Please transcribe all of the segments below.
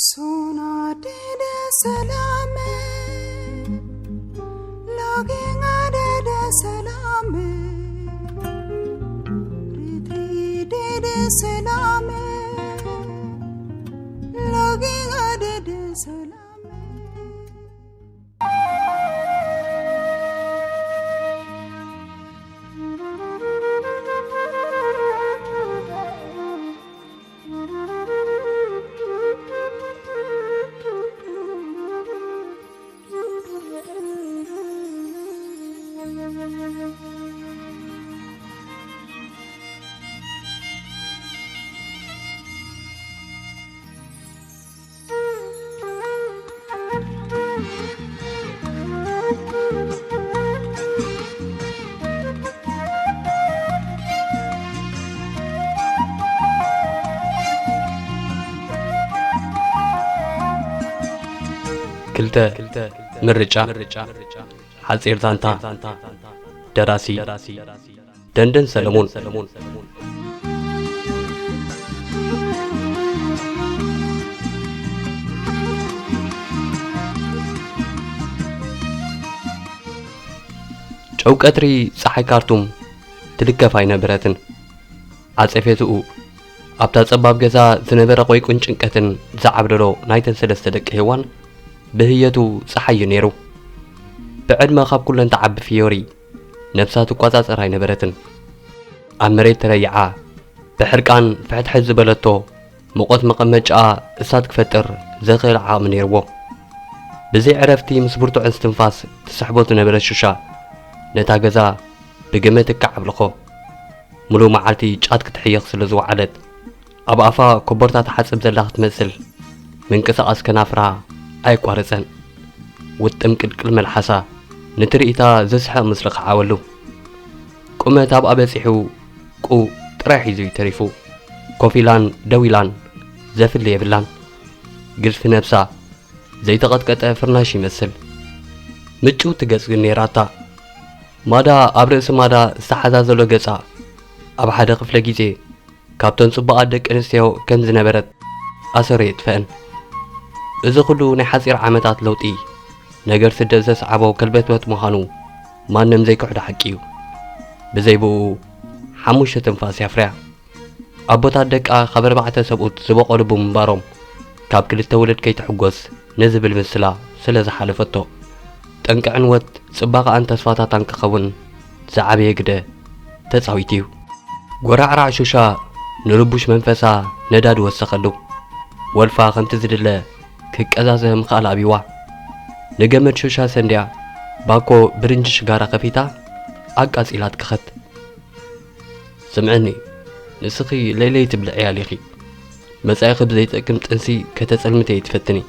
Sona dede salame, loginga dede salame, ritri dede salame, loginga dede salame. ክልተ ምርጫ፣ ሓጺር ዛንታ፣ ደራሲ ደንደን ሰለሙን። ጨው ቀትሪ ጸሓይ ካርቱም ትልከፍ ኣይነበረትን። ዓጸፌትኡ ኣብታ ጸባብ ገዛ ዝነበረ ቆይቁን ጭንቀትን ዝዓብለሎ ናይተን ሰለስተ ደቂ ሄዋን ብህየቱ ጸሓይ እዩ ነይሩ። ብዕድመ ካብ ኩለን ትዓቢ ፊዮሪ ነብሳ ትቆጻጸር ኣይነበረትን። ኣብ መሬት ተረይዓ ብሕርቃን ፍሕትሕት ዝበለቶ ሙቐት መቐመጫኣ እሳት ክፈጥር ዘኽእል ዓቕሚ ነይርዎ። ብዘይ ዕረፍቲ ምስ ብርቱዕ እስትንፋስ ትስሕቦ ዝነበረት ሹሻ ነታ ገዛ ብገመድ ትካዕ ኣብለኾ። ምሉእ መዓልቲ ጫት ክትሕየኽ ስለ ዝወዓለት ኣብ ኣፋ ኮቦርታ ትሓጽብ ዘላ ክትመስል ምንቅስቓስ ከናፍራ ኣየቋረጸን። ውጥም ቅልቅል መልሓሳ ንትርኢታ ዘስሕቕ ምስሪ ከዓወሉ። ቁመት ኣብኣ በጺሑ ቁ ጥራይ ሒዙ እዩ ተሪፉ። ኮፍ ኢላን ደው ኢላን ዘፍሊ የብላን። ግዝፊ ነብሳ ዘይተቐጥቀጠ ፍርናሽ ይመስል። ምጭውቲ ገጽ ግን ነይራታ። ማዳ ኣብ ርእሲ ማዳ ዝተሓዛዘሎ ገጻ ኣብ ሓደ ክፍለ ግዜ ካብተን ጽቡቓት ደቂ ኣንስትዮ ከም ዝነበረት ኣሰሩ የጥፍአን። እዚ ኩሉ ናይ ሓጺር ዓመታት ለውጢ ነገር ስደት ዘስዓቦ ከልበትበት ምዃኑ ማንም ዘይክሕዶ ሓቂ እዩ። ብዘይ ብኡ ሓሙሽተ ትንፋስ የፍርያ። ኣቦታት ደቃ ካብ ኣርባዕተ ሰብኡት ዝበቖሉ ብምንባሮም ካብ ክልተ ወለድ ከይትሕጎስ ንዝብል ምስላ ስለ ዝሓለፈቶ፣ ጠንቂ ዕንወት ጽባቐኣን ተስፋታታን ክኸውን ዝዓበየ ግደ ተጻዊቱ እዩ። ጎራዕራዕ ሹሻ ንርቡሽ መንፈሳ ነዳዲ ወሰኸሉ። ወልፋ ከምቲ ዝድለ ክቀዛዘ ምኽኣል ኣብይዋ። ንገመድ ሹሻ ሰንድያ ባኮ ብርንጂ ሽጋራ ከፊታ ኣቃጺላ ትክኸት። ስምዕኒ፣ ንስኺ ለይለይ ትብልዕያ ኣሊኺ። መጻኢኺ ብዘይጠቅም ጥንሲ ከተጸልምቲ እየ ትፈትኒ።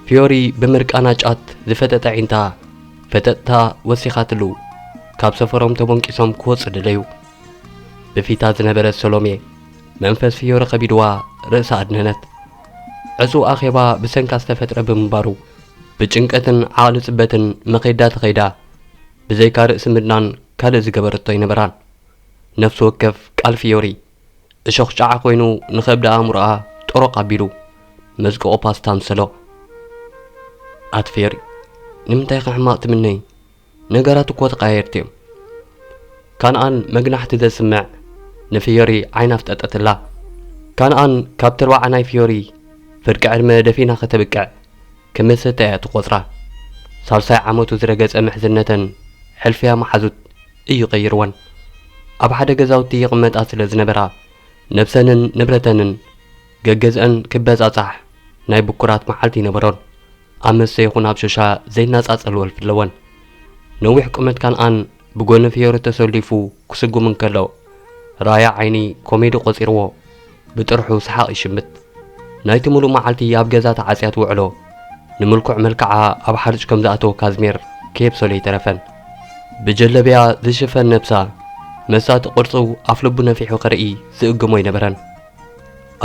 ፊዮሪ ብምርቃና ጫት ዝፈጠጠ ዒንታ ፈጠጥታ ወሲኻትሉ ካብ ሰፈሮም ተቦንቂሶም ክወጹ ደለዩ። ብፊታ ዝነበረት ሰሎሜ መንፈስ ፊዮሪ ከቢድዋ ርእሳ ኣድነነት። ዕጹው ኣኼባ ብሰንካ ዝተፈጥረ ብምንባሩ ብጭንቀትን ዓቕሊ ጽበትን መኸይዳ ተኸይዳ ብዘይካ ርእሲ ምድናን ካልእ ዝገበረቶ ኣይነበራን። ነፍሲ ወከፍ ቃል ፊዮሪ እሾኽ ጫዓ ኮይኑ ንኸብዲ ኣእምሮኣ ጦሮቕ ኣቢሉ መዝቅቖ ፓስታ ኣምሰሎ። ኣቲ ፊዮሪ፣ ንምንታይ ኢኺ ሕማቕ ትምነዪ? ነገራት እኮ ተቐያየርቲ እዮም። ካንኣን መግናሕቲ ዘስምዕ ንፊዮሪ ዓይና ኣፍጠጠትላ። ካንኣን ካብ ተርባዓ ናይ ፊዮሪ ፍርቂ ዕድመ ደፊና ከተብቅዕ ክመሰተ እያ ትቖጽራ። ሳልሳይ ዓመቱ ዝረገጸ ምሕዝነተን ሕልፍያ መሓዙት እዩ ቀይርወን። ኣብ ሓደ ገዛውቲ ይቕመጣ ስለ ዝነበራ ነብሰንን ንብረተንን ገገዝአን ክበጻጻሕ ናይ ብኩራት መዓልቲ ይነበሮን። ኣብ መስተ ይኹን ኣብ ሾሻ ዘይናጻጸል ወልፊ ኣለወን። ነዊሕ ቁመት ካንኣን ብጎኒ ፍዮሪ ተሰሊፉ ክስጉም እንከሎ፣ ራያ ዓይኒ ኮሜዲ ቆጺርዎ ብጥርሑ ሰሓቕ ይሽምት። ናይቲ ምሉእ መዓልቲ ኣብ ገዛ ተዓጽያ ትውዕሎ ንምልኩዕ መልክዓ ኣብ ሓርጭ ከም ዝኣተወ ካዝሜር ከየብሰሎ ኣይተረፈን። ብጀለብያ ዝሽፈን ነብሳ መሳጢ ቅርጹ ኣፍ ልቡ ነፊሑ ክርኢ ዝእግሞ ኣይነበረን።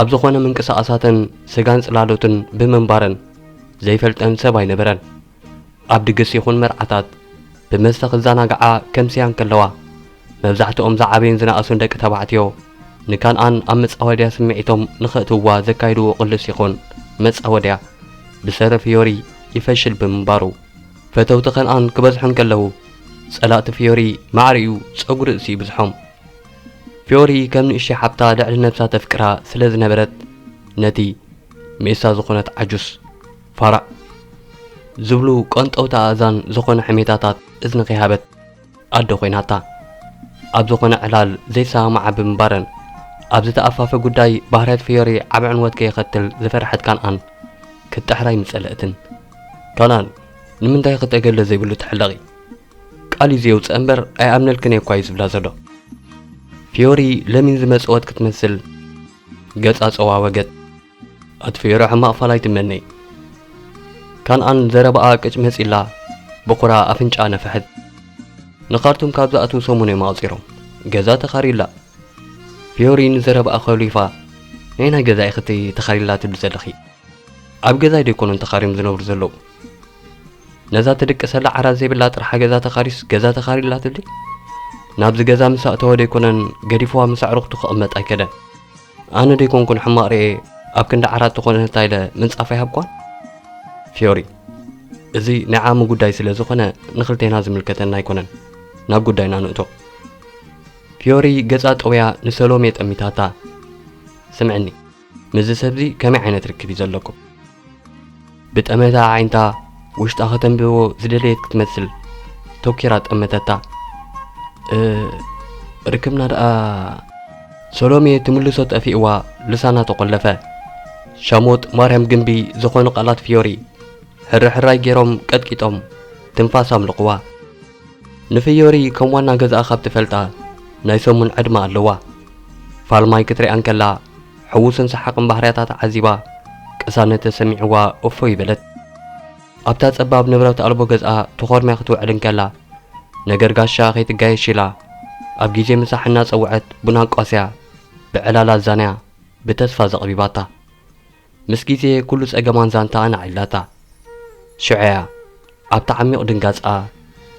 ኣብ ዝኾነ ምንቅስቓሳትን ስጋን ጽላሎትን ብምንባረን ዘይፈልጠን ሰብ ኣይነበረን። ኣብ ድግስ ይኹን መርዓታት ብመስተ ክዘናግዓ ከምስያ እንከለዋ፣ መብዛሕትኦም ዝዓበዩን ዝነኣሱን ደቂ ተባዕትዮ ንካንኣን ኣብ መጻወድያ ስምዒቶም ንኸእትውዋ ዘካይድዎ ቅልስ ይኹን መጻወድያ ብሰረ ፊዮሪ ይፈሽል ብምንባሩ፣ ፈተውቲ ከነኣን ክበዝሑ እንከለዉ፣ ጸላእቲ ፊዮሪ ማዕሪኡ ጸጉሪ ርእሲ ይብዝሖም። ፊዮሪ ከም ንእሽተይ ሓብታ ልዕሊ ነብሳ ተፍቅራ ስለ ዝነበረት፣ ነቲ ሜሳ ዝኾነት ዓጁስ፣ ፋራዕ ዝብሉ ቀንጠውቲ ኣእዛን ዝኾነ ሕሜታታት እዝኒ ከይሃበት ኣደ ኮይናታ። ኣብ ዝኾነ ዕላል ዘይሰማማዓ ብምንባረን፣ ኣብ ዝተኣፋፈ ጉዳይ ባህርያት ፊዮሪ ዓቢ ዕንወት ከየኸትል ዝፈርሐት ካንኣን ክትጥሕራ ኣይምጸለእትን። ካንኣን፣ ንምንታይ ክተገለ ዘይብሉ ትሕለቒ? ቃል እዩ ዘየውጽእ እምበር ኣይኣምነልክን እየ እኳ እዩ ዝብላ ዘሎ። ፊዮሪ ለሚን ዝመጸወት ክትመስል ገጻ ጸዋወገት። ኣቲ ፊዮሪ ሕማቕ ፋል ኣይትመነይ። ካንኣን ዘረባኣ ቅጭ መጺላ ብኹራ ኣፍንጫኣ ነፍሐት። ንኻርቱም ካብ ዝኣትዉ ሰሙን እዮም ኣቑጺሮም። ገዛ ተኻርዩላ። ፊዮሪ ንዘረባኣ ከሊፋ፣ ናይ ናይ ገዛ ኢኽቲ ተኻርዩላ ትብሊ ዘለኺ? ኣብ ገዛይ ደይኮኑን ተኻርዮም ዝነብሩ ዘለዉ። ነዛ ትድቅሰላ ዓራት ዘይብላ ጥርሓ ገዛ ተኻርዩስ ገዛ ተኻርዩላ ትብሊ? ናብዚ ገዛ ምስ ኣእተወ ደይኮነን ገዲፍዋ ምስ ኣዕሩኽቱ ክቕመጥ ኣይከደን። ኣነ ደይኮንኩን ሕማቕ ርእየ ኣብ ክንዲ ዓራት ትኾነታ ኢለ ምንጻፍ ኣይሃብኳን? ፊዮሪ፣ እዚ ናይ ዓሚ ጉዳይ ስለ ዝኾነ ንኽልቴና ዝምልከተና ኣይኮነን። ናብ ጉዳይና ንእቶ። ፊዮሪ ገጻ ጠውያ ንሰሎሜ ጠሚታታ። ስምዕኒ፣ ምስዚ ሰብዚ ከመይ ዓይነት ርክብ እዩ ዘለኩም? ብጠመታ ኣዒንታ ውሽጣ ከተንብቦ ዝደለየት ክትመስል ተኪራ ጠመተታ። እ፣ ርክብና ደኣ ሰሎሜ ትምልሶ ጠፊእዋ ልሳና ተቆለፈ። ሻሞጥ ማርያም ግንቢ ዝኾኑ ቃላት ፊዮሪ ሕርሕራይ ገይሮም ቀጥቂጦም ትንፋስ ኣምልቕዋ። ንፍዮሪ ከም ዋና ገዛኣ ካብ ትፈልጣ ናይ ሰሙን ዕድመ ኣለዋ። ፋልማይ ክትሪኣ እንከላ ሕዉስን ሰሓቕን ባህርያታ ተዓዚባ ቅሳነት ተሰሚዕዋ እፎይ በለት። ኣብታ ጸባብ ንብረት ኣልቦ ገዝኣ ተኾርምያ ክትውዕል እንከላ ነገር ጋሻ ከይትጋየሽ ኢላ ኣብ ግዜ ምሳሕ እናጸውዐት ቡና ኣቋስያ ብዕላል ኣዛንያ ብተስፋ ዘቕቢባታ። ምስ ግዜ ኩሉ ጸገማን ዛንታኣን ኣዕሊላታ። ሽዑ እያ ኣብቲ ዓሚቕ ድንጋጸኣ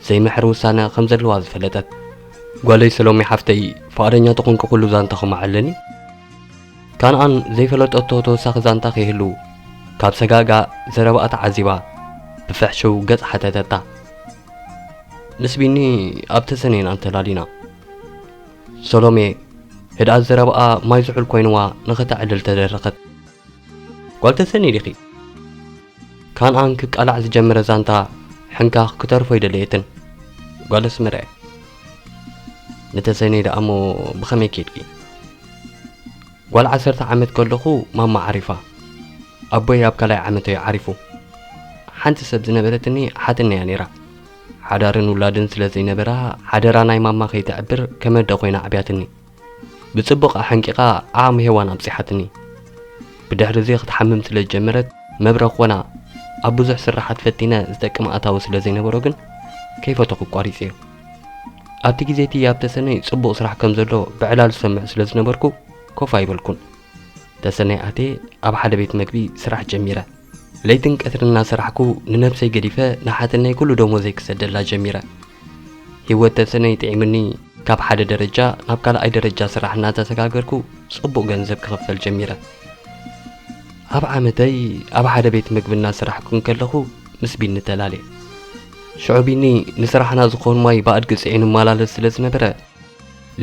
ዘይምሕር ውሳነ ከም ዘለዋ ዝፈለጠት። ጓለይ ሰሎሜ ሓፍተይ፣ ፍቓደኛ ተኾንኪ ኩሉ ዛንታኹም ኣዕልኒ። ካንኣን ዘይፈለጠቶ ተወሳኺ ዛንታ ከይህሉ ካብ ሰጋጋ ዘረባኣ ተዓዚባ ብፍሕሽው ገጽ ሓተተታ። ምስ ቢኒ ኣብ ተሰነይና እንተላሊና። ሰሎሜ ህድኣት ዘረባኣ ማይ ዝሑል ኮይንዋ ንኸተዕልል ተደረኸት። ጓል ተሰነይ ዲኺ? ካንኣን ክቃላዕ ዝጀመረ ዛንታ ሕንካኽ ክተርፎ ኣይደለየትን። ጓል ኣስመራ እያ። ንተሰነይ ደኣ እሞ ብኸመይ ኬድኪ? ጓል ዓሰርተ ዓመት ከለኹ ማማ ዓሪፋ። ኣቦይ ኣብ ካልኣይ ዓመተይ ዓሪፉ። ሓንቲ ሰብ ዝነበረትኒ ሓትነይ እያ ነይራ። ሓዳርን ውላድን ስለ ዘይነበራ ሓደራ ናይ ማማ ከይተዕብር ከመደ ኮይና ኣዕብያትኒ። ብጽቡቕ ኣሐንቂቓ ዓቕሚ ሄዋን ኣብጺሓትኒ። ብድሕሪ እዚ ክትሓምም ስለ ዝጀመረት መብረ ኮና ኣብ ብዙሕ ስራሓት ፈቲነ ዝጠቅም ኣታዊ ስለ ዘይነበሮ ግን ከይፈተኹ ኣቋሪጸዮ። ኣብቲ ግዜ እቲ ኣብ ተሰነይ ጽቡቕ ስራሕ ከም ዘሎ ብዕላል ዝሰምዕ ስለ ዝነበርኩ ኮፍ ኣይበልኩን። ተሰነይ ኣትየ ኣብ ሓደ ቤት መግቢ ስራሕ ጀሚረ። ለይትን ቀትርን እናሰራሕኩ ንነብሰይ ገዲፈ ንሓትነይ ኩሉ ደሞዘይ ክሰደላ ጀሚረ። ህይወት ተሰነይ ጥዒምኒ ካብ ሓደ ደረጃ ናብ ካልኣይ ደረጃ ስራሕ እናተሰጋገርኩ ጽቡቕ ገንዘብ ክኽፈል ጀሚረ። ኣብ ዓመተይ ኣብ ሓደ ቤት መግቢ እናሰራሕኩ እንከለኹ ምስ ቢኒ ተላልየ። ሽዑ ቢኒ ንስራሕና ዝኾን ማይ ብኣድጊ ጽዒኑ ይመላለስ ስለ ዝነበረ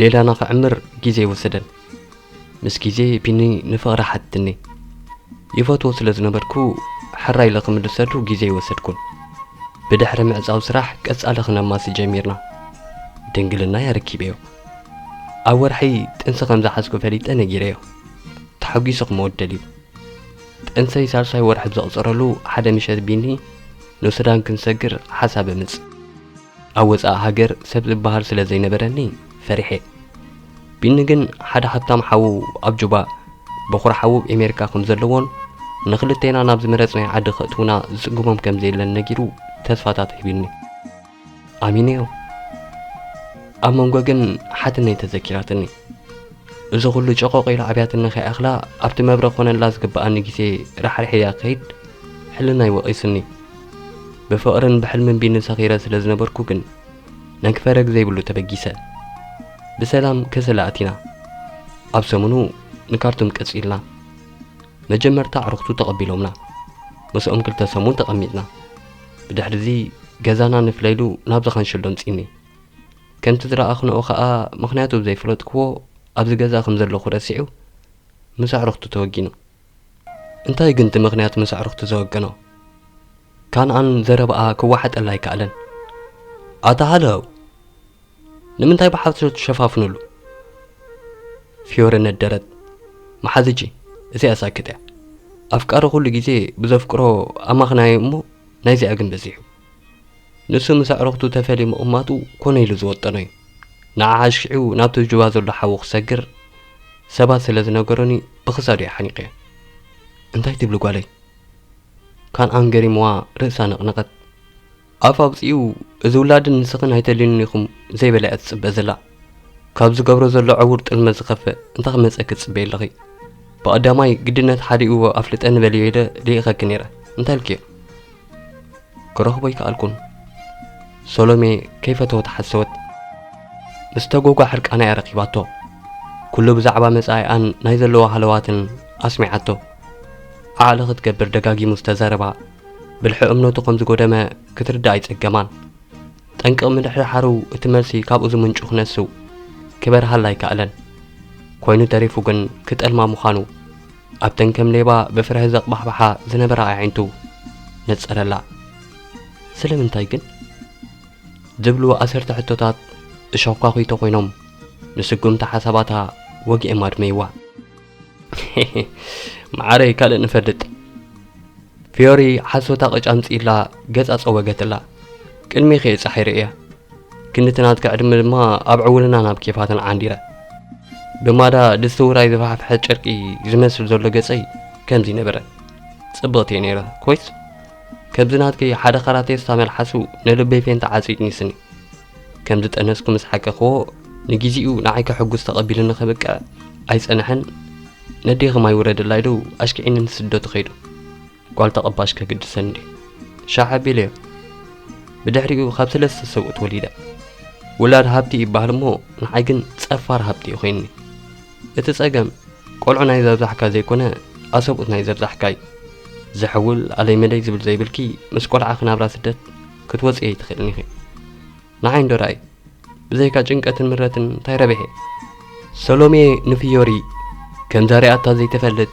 ሌላና ክዕምር ግዜ ኣይወሰደን። ምስ ግዜ ቢኒ ንፍቕሪ ሓትኒ። ይፈትዎ ስለ ዝነበርኩ ሕራይ ኢለ ክምልሰሉ ግዜ ኣይወሰድኩን። ብድሕሪ ምዕጻው ስራሕ ቀጻሊ ክነማሲ ጀሚርና። ድንግልናይ ኣረኪበዮ። ኣብ ወርሒ ጥንሲ ከም ዝሓዝኩ ፈሊጠ ነጊረዮ። ተሓጒሱ ክመወት ደልዩ። ጥንሰይ ሳልሳይ ወርሒ ብዘቑጽረሉ ሓደ ምሸት ቢኒ ንሱዳን ክንሰግር ሓሳብ ኣምጽእ። ኣብ ወጻኢ ሃገር ሰብ ዝበሃል ስለ ዘይነበረኒ ፈሪሐ። ቢኒ ግን ሓደ ሃብታም ሓዉ ኣብ ጁባ፣ በኹሪ ሓዉ ኣብ ኤሜሪካ ከም ዘለዎን ንኽልቴና ናብ ዝመረጽናዮ ዓዲ ከእትዉና ዝጽግሞም ከም ዘየለን ነጊሩ ተስፋታት ሂቡኒ። ኣሚነዮ። ኣብ መንጎ ግን ሓትነይ ተዘኪራትኒ። እዚ ኩሉ ጨቖቕ ኢላ ኣብያትኒ ከይኣኽላ ኣብቲ መብረ ክኾነላ ዝግብኣኒ ግዜ ራሕሪሐያ ክኸይድ ሕልናይ ወቒሱኒ። ብፍቕርን ብሕልምን ቢኒ ሰኺረ ስለ ዝነበርኩ ግን ነግፈረግ ዘይብሉ ተበጊሰ። ብሰላም ከሰላ ኣቲና። ኣብ ሰሙኑ ንካርቱም ቀጺልና። መጀመርታ ኣዕሩኽቱ ተቐቢሎምና። ምስኦም ክልተ ሰሙን ተቐሚጥና። ብድሕሪ እዚ ገዛና ንፍለይሉ ናብዚ ካንሸሎ ኣምጺእኒ። ከምቲ ዝረኣኽንኦ ኸኣ ምኽንያቱ ብዘይፈለጥክዎ ኣብዚ ገዛ ከም ዘለኹ ረሲዑ ምስ ኣዕሩኽቱ ተወጊኑ። እንታይ ግን እቲ ምኽንያት ምስ ኣዕሩኽቱ ዘወገኖ? ካንኣን ዘረባኣ ክወሓጠላ ኣይከኣለን። ኣታ ሃለው! ንምንታይ ብሓሶት ትሸፋፍኑሉ? ፊዮረ ነደረት። መሓዝጂ፣ እዚኣ ሳክት እያ። ኣፍቃሪ ኩሉ ግዜ ብዘፍቅሮ ኣማኽናዮ እሞ ናይዚኣ ግን በዚሑ። ንሱ ምስ ኣዕሩኽቱ ተፈልዩ ምቕማጡ ኮነ ኢሉ ዝወጠኖ እዩ። ንዓ ኣሽኪዑ ናብቲ ጅባ ዘሎ ሓዉ ክሰግር ሰባት ስለ ዝነገሩኒ ብኽሳዱ እየ ሓኒቐዮ። እንታይ ትብሊ ጓለይ? ካንኣን ገሪምዋ ርእሳ ነቕነቐት። ኣፍ ኣውጺኡ፣ እዚ ውላድን ንስኽን ኣይተልዩንን ኢኹም ዘይበለ እያ ትጽበ ዘላ። ካብ ዝገብሮ ዘሎ ዕዉር ጥልመት ዝኸፍእ እንታይ ክመጸኪ ትጽበዪ ኣለኺ? ብቐዳማይ ግድነት ሓዲኡ ኣፍልጠኒ በልዮ ኢለ ልኢኸኪ ነይረ። እንታይ ኢልክዮ? ክረኽቦ ኣይከኣልኩን። ሰሎሜ ከይፈተወት ሓሰወት። ምስ ተጎጓ ሕርቃና እያ ረኺባቶ። ኩሉ ብዛዕባ መጻኢኣን ናይ ዘለዎ ሃለዋትን ኣስሚዓቶ። ዓዕሊ ክትገብር ደጋጊሙ ዝተዛረባ፣ ብልሒ እምነቱ ከም ዝጎደመ ክትርዳእ ኣይጸገማን። ጠንቂ ምድሕርሓሩ እቲ መልሲ ካብኡ ዝምንጩ ክነሱ ክበርሃላ ኣይከኣለን። ኮይኑ ተሪፉ ግን ክጠልማ ምዃኑ፣ ኣብተን ከም ሌባ ብፍርሒ ዘቕባሕብሓ ዝነበራ ኣዒንቱ ነጸረላ። ስለምንታይ ግን? ዝብሉ ኣሰርተ ሕቶታት እሾኽ ኳኹይቶ ኮይኖም ንስጉምቲ ሓሳባታ ወጊኦም ኣድመይዋ። መዓረይ ካልእ ንፈልጥ። ፊዮሪ ሓሶታ ቅጫ ኣምጺእላ ገጻ ጸወገትላ። ቅድሚኺ እየ ጻሒረ እያ። ክንዲ እቲ ናትኪ ዕድመ ድማ ኣብ ዕውልና ናብ ኬፋትን ዓንዲረ። ብማዳ ድስቲ ውራይ ዝፋሕፍሐ ጨርቂ ዝመስል ዘሎ ገጸይ ከምዚ ነበረ። ጽብቕቲ እየ ነይረ። ኮይስ ከምዚ ናትኪ ሓደ ካራቴስታ መልሓሱ ንልበይ ፌንታ ዓጺጥኒ ስኒ። ከም ዝጠነስኩ ምስ ሓቀኽዎ፣ ንግዜኡ ንዓይ ከሐጉስ ተቐቢሉኒ ከብቅዕ ኣይጸንሐን። ነዴኺ ማይ ውረድላ ኢሉ ኣሽኪዕኒ ንስደቱ ከይዱ። ጓል ተቐባሽ ከግድሰኒ ድዩ? ሻሕ ኣቢለዮ። ብድሕሪኡ ካብ ሰለስተ ሰብኡት ወሊደ። ውላድ ሃብቲ ይበሃል እሞ፣ ንዓይ ግን ጸፋር ሃብቲ እዩ ኮይንኒ። እቲ ጸገም፣ ቆልዑ ናይ ዘብዛሕካ ዘይኮነ፣ ኣሰብኡት ናይ ዘብዛሕካ እዩ። ዝሕውል ኣለይ መለይ ዝብል ዘይብልኪ፣ ምስ ቆልዓኺ ናብራ ስደት ክትወጺ ኣይትኽእልን ኢኺ። ንዓይ እንዶ ርኣይ፣ ብዘይካ ጭንቀትን ምረትን እንታይ ረቢሐ? ሰሎሜ ንፍዮሪ ከምዛ ሪኣታ ዘይትፈልጥ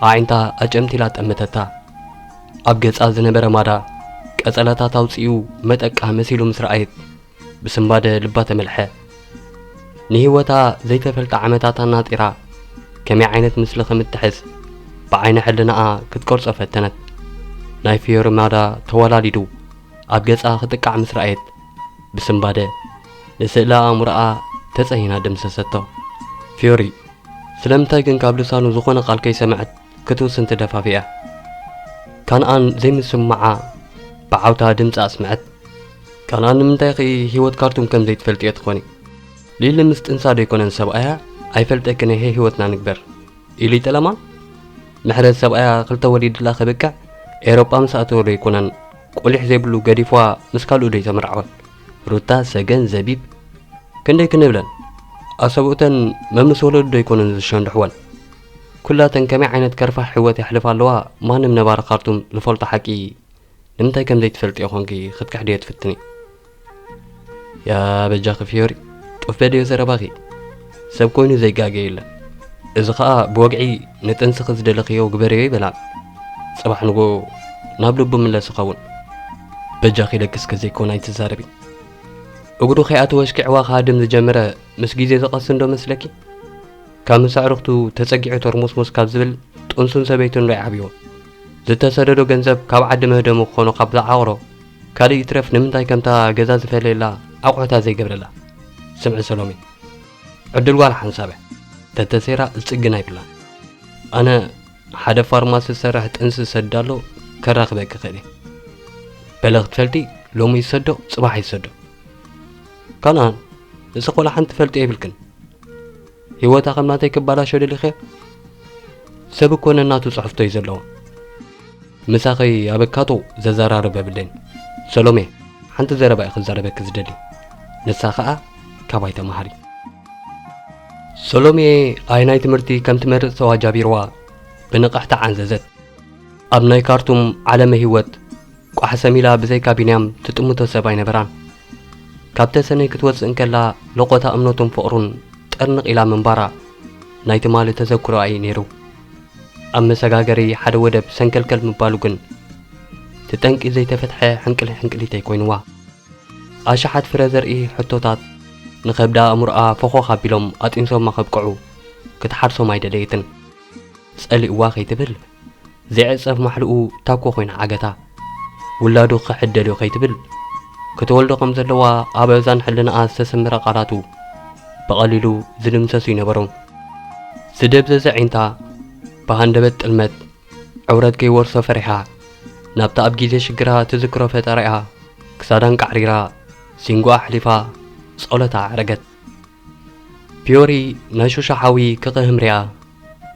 ኣዒንታ ኣጨምቲላ ጠመተታ። ኣብ ገጻ ዝነበረ ማዳ ቀጸላታት ኣውጺኡ መጠቃ መሲሉ ምስ ረኣየት ብስንባደ ልባ ተመልሐ። ንህይወታ ዘይተፈልጠ ዓመታት ኣናጢራ ከመይ ዓይነት ምስሊ ከም እትሕዝ ብዓይኒ ሕልናኣ ክትቀርጾ ፈተነት። ናይ ፍዮሪ ማዳ ተወላሊዱ ኣብ ገጻ ክጥቃዕ ምስ ረኣየት ብስንባደ ንስእለ ኣእምሮኣ ተጸሂና ደምሰሰቶ። ፍዮሪ ስለምንታይ ግን ካብ ልሳኑ ዝኾነ ቃል ከይሰምዐት ክትውስን ትደፋፍእ እያ። ካንኣን ዘይምስምማዓ ብዓውታ ድምጺ ኣስምዐት። ካንኣን ንምንታይ ኸ ህይወት ካርቱም ከም ዘይትፈልጥዮ ትኾኒ? ሊሊ ምስ ጥንሳ ዶ ኣይኮነን ሰብኣያ ኣይፈልጠክን እየ ህይወትና ንግበር ኢሉ ይጠለማ? ምሕረት ሰብኣያ ክልተ ወሊድላ ከብቅዕ ኤሮጳ ምስ ኣተወ ዶ ኣይኮነን ቁሊሕ ዘይብሉ ገዲፍዋ ምስ ካልኡ ዶ ኣይተመርዓወን? ሩታ፣ ሰገን፣ ዘቢብ ክንደይ ክንብለን? ኣሰብኡተን መምስ ወለዱ ዶ ኣይኮነን ዝሸንድሕወን? ኩላተን ከመይ ዓይነት ከርፋሕ ህይወት የሕልፋ ኣለዋ ማንም ነባሪ ካርቱም ዝፈልጦ ሓቂ። ንምንታይ ከም ዘይትፈልጥዮ ኾንኪ ክትክሕድዮ ትፍትኒ? ያ በጃኺ ፍዮሪ፣ ጡፍ በልዮ ዘረባኺ። ሰብ ኮይኑ ዘይጋገ የለን። እዚ ኸኣ ብወግዒ ንጥንስኺ ዝደለኽዮ ግበርዮ ይበላል። ጽባሕ ንጎ ናብ ልቡ ምለስ ይኸውን። በጃኺ ደቅስኪ ዘይኮነ ኣይትዛረቢ። እግሩ ከይኣተወ ኣሽኪዕዋ ክሃድም ዝጀመረ ምስ ግዜ ዝቐስን ዶ መስለኪ? ካብ ምስ ኣዕሩኽቱ ተጸጊዑ ተርሞስሞስ ካብ ዝብል ጥንሱን ሰበይቱን ዶ ይዓብዮ? ዝተሰደዶ ገንዘብ ካብ ዓዲ መህደሙ ክኾኖ ካብ ዝዓቕሮ ካልእ ይትረፍ ንምንታይ ከምታ ገዛ ዝፈለየላ ኣቑሑታ ዘይገብረላ? ስምዒ ሰሎሜ፣ ዕድል ጓል ሓንሳብ እያ። ተተሰይራ ዝጽግን ኣይብላን። ኣነ ሓደ ፋርማሲ ዝሰርሕ ጥንሲ ዝሰድድ ኣሎ ከራኽበኪ እኽእል እየ። በለ ክትፈልጢ ሎሚ ይሰዶ ጽባሕ ይሰዶ። ካንኣን ንስኺ ወላ ሓንቲ ትፈልጥዮ የብልክን። ህይወታ ከም ናተይ ክባላሾ ደሊኽዮ? ሰብ እኮ ነናቱ ጽሑፍቶ እዩ ዘለዎ። ምሳኺ ኣበካቶ ዘዘራርብ የብለይን። ሰሎሜ፣ ሓንቲ ዘረባ እየ ክዛረበኪ ዝደሊ። ንሳ ኸኣ ካባይ ተማሃሪ። ሰሎሜ ኣየናይ ትምህርቲ ከም ትመርጽ ተዋጃቢርዋ። ብንቕሕቲ ዓንዘዘት። ኣብ ናይ ካርቱም ዓለመ ህይወት ቋሕ ሰሚላ ብዘይካ ቢንያም ትጥምቶ ሰብ ኣይነበራን። ካብ ተሰነይ ክትወጽእ እንከላ ለቖታ እምነቱን ፍቕሩን ጠርንቕ ኢላ ምንባራ ናይ ትማሊ ተዘክሮኣ እዩ ነይሩ። ኣብ መሰጋገሪ ሓደ ወደብ ሰንከልከል ምባሉ ግን፣ እቲ ጠንቂ ዘይተፈትሐ ሕንቅል ሕንቅሊተይ ኮይንዋ። ኣሽሓት ፍረ ዘርኢ ሕቶታት ንኸብዳ ኣእምሮኣ ፈኾኽ ኣቢሎም ኣጢንሶማ ከብቅዑ ክትሓርሶም ኣይደለየትን። ጸሊእዋ ከይትብል፣ ዘይዕጸፍ ማሕልኡ ታኮ ኮይና ዓገታ። ውላዱ ክሕደልዩ ከይትብል፣ ክትወልዶ ከም ዘለዋ ኣብ ኣእዛን ሕልናኣ ዝተሰመረ ቃላቱ ብቐሊሉ ዝድምሰሱ ይነበሩን። ዝደብዘዘ ዒንታ ብሃንደበት ጥልመት ዕውረት ከይወርሶ ፈሪሓ፣ ናብታ ኣብ ግዜ ሽግራ ትዝክሮ ፈጣሪኣ ክሳዳን ቃዕሪራ፣ ሲንጎ ኣሕሊፋ ጸሎታ ኣዕረገት። ፊዮሪ ናይ ሹሻ ሓዊ ክቕህም ሪኣ፣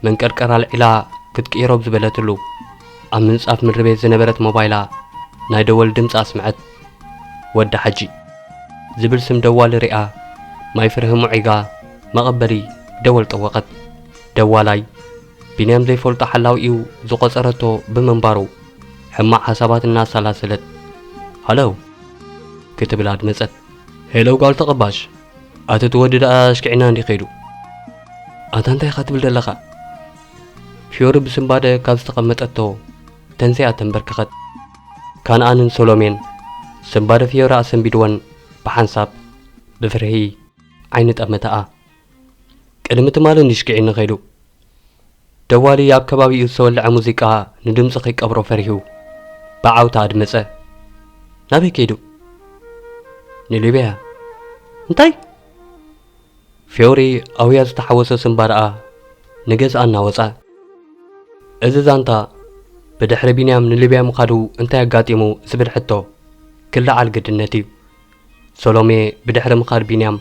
መንቀርቀር ኣልዒላ ክትቅይሮ ኣብ ዝበለትሉ፣ ኣብ ምንጻፍ ምድሪ ቤት ዝነበረት ሞባይላ ናይ ደወል ድምጺ ኣስምዐት። ወዲ ሓጂ ዝብል ስም ደዋሊ ሪኣ፣ ማይ ፍርሂ ሙዒጋ መቐበሊ ደወል ጠወቐት። ደዋላይ ቢንያም ዘይፈልጦ ሓላዊኡ ዝቖጸረቶ ብምንባሩ፣ ሕማቕ ሓሳባት እናሰላሰለት፣ "ሃሎ?" ክትብል ኣድመጸት። "ሄሎ ጓል ተቐባሽ፣ ኣቲ እቲ ወዲ ደኣ ኣሽኪዕና እንዲ ከይዱ?" "ኣታ እንታይ ኢኻ ትብል ዘለኻ?" ፊዮሪ ብስንባደ ካብ ዝተቐመጠቶ ተንሲኣ ተንበርከኸት። ካንኣንን ሶሎሜን ስንባደ ፊዮሪ ኣሰንቢድወን ብሓንሳብ ብፍርሂ ዓይኒ ጠመታኣ። "ቅድሚ ትማሊ እንዲ ሽኪዕኒ ከይዱ?" ደዋሊ ኣብ ከባቢኡ ዝተወልዐ ሙዚቃ ንድምጺ ከይቀብሮ ፈሪሁ ብዓውታ ኣድመጸ። "ናበይ ከይዱ?" "ንሊብያ።" "እንታይ?" ፊዮሪ ኣውያ ዝተሓወሶ ስንባደኣ ንገዝኣ እናወጸ። እዚ ዛንታ ብድሕሪ ቢንያም ንሊብያ ምኻዱ እንታይ ኣጋጢሙ ዝብል ሕቶ ክለዓል ግድነት እዩ። ሶሎሜ ብድሕሪ ምኻድ ቢንያም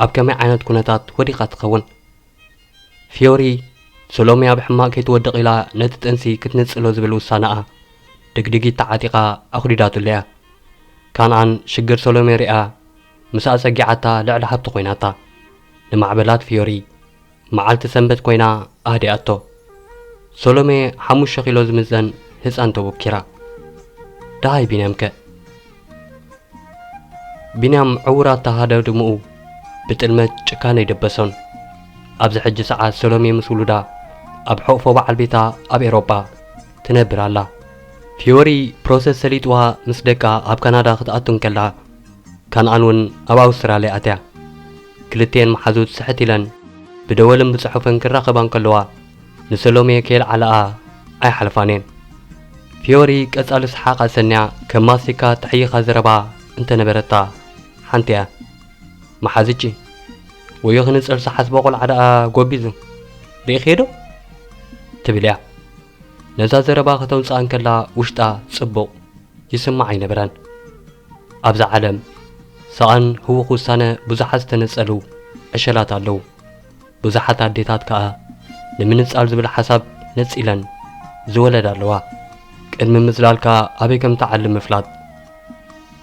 ኣብ ከመይ ዓይነት ኩነታት ወዲቓ ትኸውን? ፊዮሪ፣ ሶሎሜ ኣብ ሕማቕ ከይትወድቕ ኢላ ነቲ ጥንሲ ክትንጽሎ ዝብል ውሳነኣ ድግድጊት ተዓጢቓ ኣኹዲዳትሉ እያ። ካንኣን ሽግር ሶሎሜ ሪኣ ምስ ኣጸጊዓታ ልዕሊ ሃብቲ ኮይናታ። ንማዕበላት ፊዮሪ መዓልቲ ሰንበት ኮይና ኣህዲኣቶ። ሶሎሜ ሓሙሽተ ኪሎ ዝምዘን ህጻን ተወኪራ። ደሃይ ቢንያምከ? ቢንያም ዕውራት ተሃደድምኡ ብጥልመት ጭካነ ይደበሶን። ኣብዚ ሕጂ ሰዓት ሰሎሜ ምስ ውሉዳ ኣብ ሕቕፎ በዓል ቤታ ኣብ ኤሮጳ ትነብር ኣላ። ፊዮሪ ፕሮሰስ ሰሊጥዋ ምስ ደቃ ኣብ ካናዳ ክትኣቱ እንከላ፣ ካንኣን እውን ኣብ ኣውስትራልያ ኣትያ። ክልቲኤን መሓዙት ስሕት ኢለን ብደወልን ብጽሑፍን ክራኸባ እንከለዋ፣ ንሰሎሜ ከየልዓላኣ ኣይሓልፋን እየን። ፊዮሪ ቀጻሊ ሰሓቕ ኣሰንያ ከም ማስቲካ ተሕይኻ ዘረባ እንተነበረታ ሓንቲ እያ። "መሓዝቺ፣ ወዮ ክንጽል ሰሓስቦ ቆልዓ ደኣ ጎቢዙ፣ ርኢኽዮ ዶ?" ትብል እያ። ነዛ ዘረባ ከተውጽኣ እንከላ ውሽጣ ጽቡቕ ይስማዕ ኣይነበረን። ኣብዛ ዓለም ሰኣን ህዉኽ ውሳነ ብዙሓት ዝተነጸሉ ዕሸላት ኣለዉ። ብዙሓት ኣዴታት ከኣ ንምንጻል ዝብል ሓሳብ ነጺለን ዝወለዳ ኣለዋ። ቅድሚ ምዝላልካ ኣበይ ከም ትዓሊ ምፍላጥ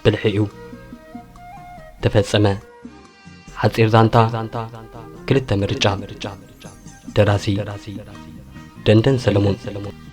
ብልሒ እዩ። ተፈጸመ። ሓጺር ዛንታ፣ ክልተ ምርጫ። ደራሲ ደንደን ሰለሙን።